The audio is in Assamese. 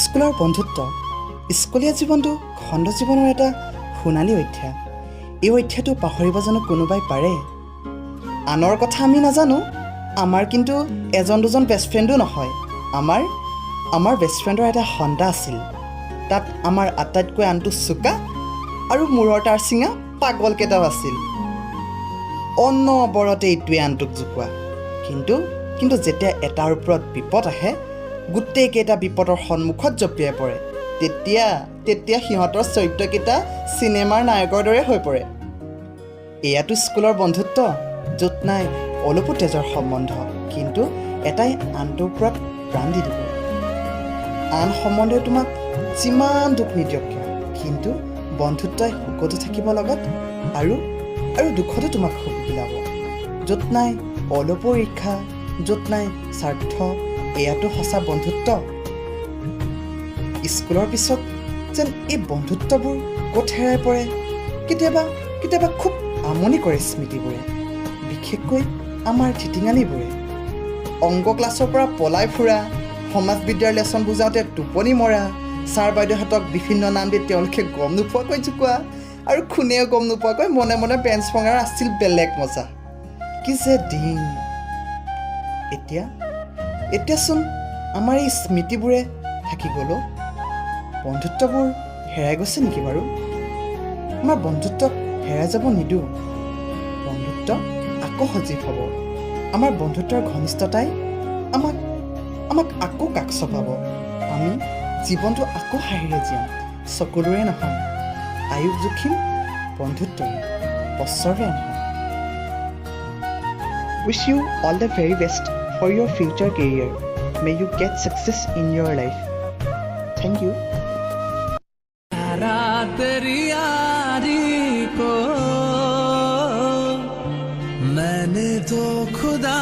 স্কুলৰ বন্ধুত্ব। স্কুলীয়া জীৱনটো খণ্ড জীৱনৰ এটা সোণালী অধ্যায়। এই অধ্যায়টো পাহৰিব জানো কোনোবাই পাৰে? আনৰ কথা আমি নাজানো, আমাৰ কিন্তু এজন দুজন বেষ্ট ফ্ৰেণ্ডো নহয়। আমাৰ বেষ্ট ফ্ৰেণ্ডৰ এটা হণ্ডা আছিল। তাত আমাৰ আটাইতকৈ আনটো চোকা আৰু মূৰৰ তাৰ চিঙা পাগলকেইটাও আছিল। অনবৰতে ইটোৱে আনটোক জোকোৱা। কিন্তু যেতিয়া এটাৰ ওপৰত বিপদ আহে, গোটেইকেইটা বিপদৰ সন্মুখত জঁপিয়াই পৰে। তেতিয়া সিহঁতৰ চৰিত্ৰকেইটা চিনেমাৰ নায়কৰ দৰে হৈ পৰে। এয়াতো স্কুলৰ বন্ধুত্ব, য'ত নাই অলপো তেজৰ সম্বন্ধ, কিন্তু এটাই আনটোৰ ওপৰত প্ৰাণ দি দিব। আন সম্বন্ধই তোমাক যিমান দুখ নিদিয়ক কিয়, কিন্তু বন্ধুত্বই সুখতো থাকিব লগত আৰু দুখতো তোমাক সুখ বিলাব। য'ত নাই অলপো ঈৰ্ষা, য'ত নাই স্বাৰ্থ, এয়াতো সঁচা বন্ধুত্ব। স্কুলৰ পিছত যেন এই বন্ধুত্ববোৰ ক'ত হেৰাই পৰে। কেতিয়াবা কেতিয়াবা খুব আমনি কৰে স্মৃতিবোৰে, বিশেষকৈ আমাৰ ধিতিঙালিবোৰে। অংক ক্লাছৰ পৰা পলাই ফুৰা, সমাজবিদ্যাৰ লেচন বুজাওঁতে টোপনি মৰা, ছাৰ বাইদেউহঁতক বিভিন্ন নাম দি তেওঁলোকে গম নোপোৱাকৈ জোকোৱা আৰু কোনেও গম নোপোৱাকৈ মনে মনে বেঞ্চ ভঙাৰ আছিল বেলেগ মজা। কি যে দিন! এতিয়া এতিয়াচোন আমাৰ এই স্মৃতিবোৰে থাকি গ'ল অ'। বন্ধুত্ববোৰ হেৰাই গৈছে নেকি বাৰু? আমাৰ বন্ধুত্বক হেৰাই যাব নিদিওঁ। বন্ধুত্ব আকৌ সজীৱ হ'ব। আমাৰ বন্ধুত্বৰ ঘনিষ্ঠতাই আমাক আকৌ কাষ চপাব। আমি জীৱনটো আকৌ হাঁহিৰে জীয়াম, চকুলোৰে নহয়। আয়ুস জুখিম বন্ধুত্বৰে, বছৰে নহয়। Wish you all the very best for your future career. May you get success in your life. Thank you. तेरी यारी को मैंने तो खुदा